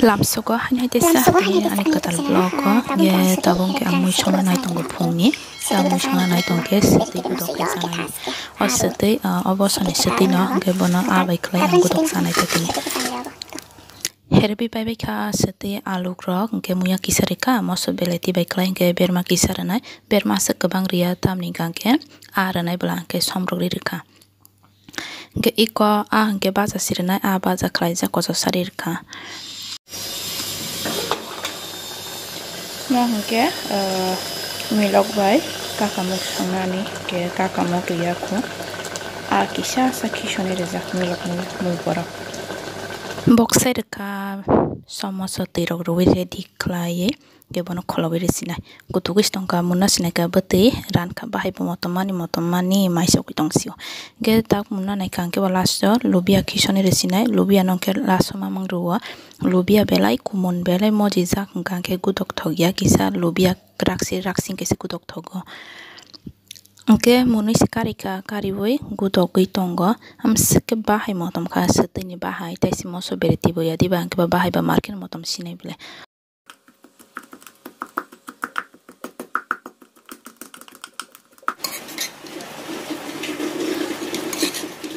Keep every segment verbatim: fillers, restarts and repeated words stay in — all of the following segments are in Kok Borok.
Lamsogo haino hai teisa Lamsogo haino tini teisa ani tini kwtal teisa vlog o. Tabuk Nge tabuk khe ang mui songna nai tongo phungni. Ang mui songna nai tongkhe swtwi godok khe chanai. O swtwi, ah, o bosoni swtwi no hwnkhe bono ah bai khlai ang godok chanai tongkhe. Herbi pai bai kha swtwi aluk rok, hwnkhe muya kisa rikha, moso beleti bai khlai hwnkhe berma kisa rwnai. Berma aswk kwbang riya, tamni hwnkhe ah rwnai bwla hwnkhe somrok ri rikha. Hwnkhe iko ah hwnkhe baja sirinai, ah baja khlaijak kochok sari rwkha. Mo hwnkhe, ah, milok bai kakamuk songnani, hwnkhe kakamuk riyakhu. Ah kisa sa khisoni rijak milok mui, mui borok. Boksai rwkha, somoso twirok rwui ready khlaiwi. Hwnkhe bono kholobwi rwsinai. Kuthugwi se tongkha, munna sinaikha bwtwi rankha, bahai bo motom mani, motom mani maisogwi tongsio. Hwnkhe tak munna naikha, hwnkhe bo last o lubia khisoni rwsinai, lubia no hwnkhe last o mamang rwo. Lubia belai kumun, belai mojijak, hwnkha hwnkhe godok thokya kisa, lubia raksi raksi hwnkhe se godok thogo. Hwnkhe munui se karikha, kariui godogwi tongo. Amswk khe bahai motom kha, swtwini bahai, tei se moso bereti bo ya diba, hwnkhe ba bahai ba market motom sinai bwle.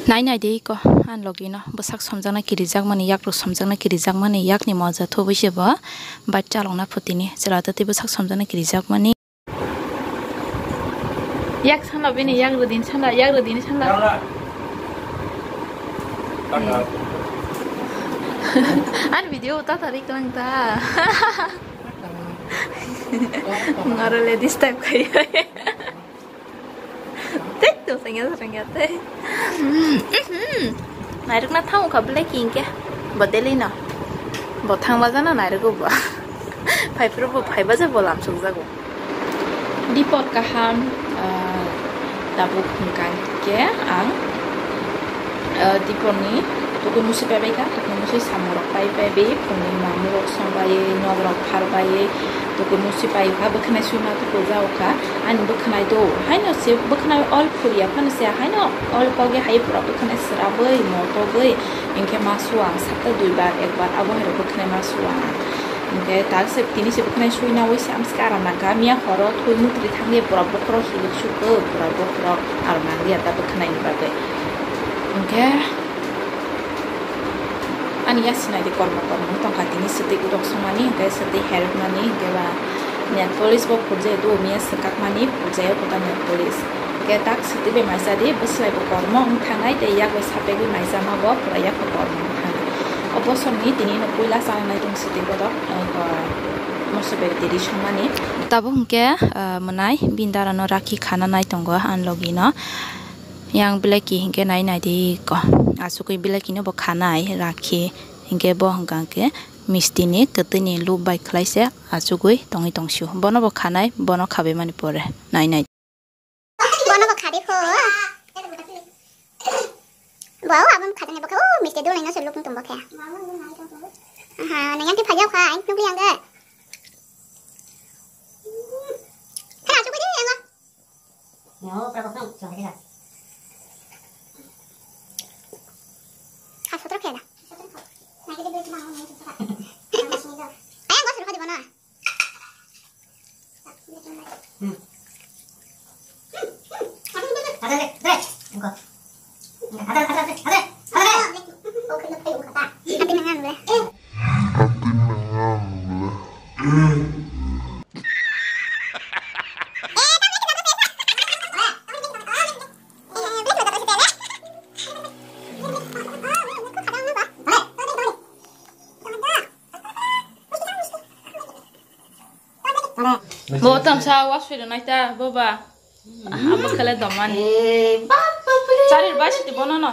Nai nai de iko, ani logi no bwsak somjaknai kirijakmani, yakrok somjaknai kirijakmani, yakni moja thubui se bo bike chalokna phutini chwla tei bwsak somjaknai kirijakmani. Yak sanla bini, yak rwdini sanla, yak rwdini sanla. Ani video ta tari klang ta. Ngaro ladies type khai. Tek to sengya sengya te. Nairok na thang kha black ink ke. Bodeli no. Bo thang baja na nairok bo. Phai pro bo phai baja bo lam suk jago. Dipor kaham, ah, tabuk hwnkha khe ang, ah, diporni tugui musi paibai kha, tugui musi samung rok pai pai bi, phungni mamung rok song bai, nok rok phar bai, tugui musi pai kha, bwkhwnai suima tuku jao kha, ani bwkhwnai do, haino se bwkhwnai all phurya phano se, haino all pogi hai pura bwkhwnai srabwi, motogwi, hinkhe ma suang sapta dui bar, ek bar abo hai rok bwkhwnai ma suang. Hinkhe tak se tini se bwkhwnai sui naui se amswk aram nangkha. Miya horo thwi mutri thangwi pura bokhorok hilik sukho, pura bokhorok aram nangya ta bwkhwnai ni bagwi. Hinkhe ani ya sinai di kormo kormo tongkha tini swtwi godok songmani, hinkhe swtwi hermani, hinkhe ba nail polish bo phurjai do, miya swkakmani phurjai o kota nail polish. Hinkhe tak swtwi bai maisa di, bwslai bo kormo wng thangnai tei yak bai sapegwi maisa ma bo pura yak bo kormo wng thangnai. O bosor ni tini no puila chanai tong swtwi godok. Moso beri tiri songmani. Tabuk hinkhe, ah, mwnai bini dara no rakhi khana nai tongo ani logi no. Yang beleki hinkhe nai nai di ko. Asugwi beleki no bo khanai rakhi hinkhe bo hwnkha hinkhe misti ni kwtwi ni loop bai khlai se asugwi tongwi tongsio. Bono bo khanai, bono khabai mani pore nai nai. Bono bo kha de kho. Bo o aboni kha de ne bo kha, o misti dul nai no se lukung tung bo kha. Aha, nang yang ti phajao kha, ai nukli yang ge. Kha chu ko de yang. Yo, pra ko kang, chu de la. Kha sotro kha da. Ai ang go sir kha de bono. Bo tamsa wa sui rwnai ta, bo ba. Abo kele domani. Eh, bap, bap, re. Chari ba siti bono no.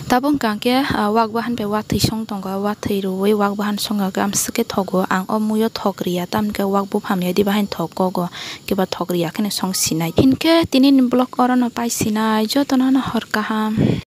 Tabuk hwnkha khe, ah, wak bahan bai watwi song tongo, watwi rwui wak bahan songya khe amswk khe thogo. Ang o muio thok riya, tamni khe wak buphang ya diba haino thok kogo, keba thok riya kheno song sinai. Hinkhe tini ni vlog oro no pai sinai, jotono no hor kaham.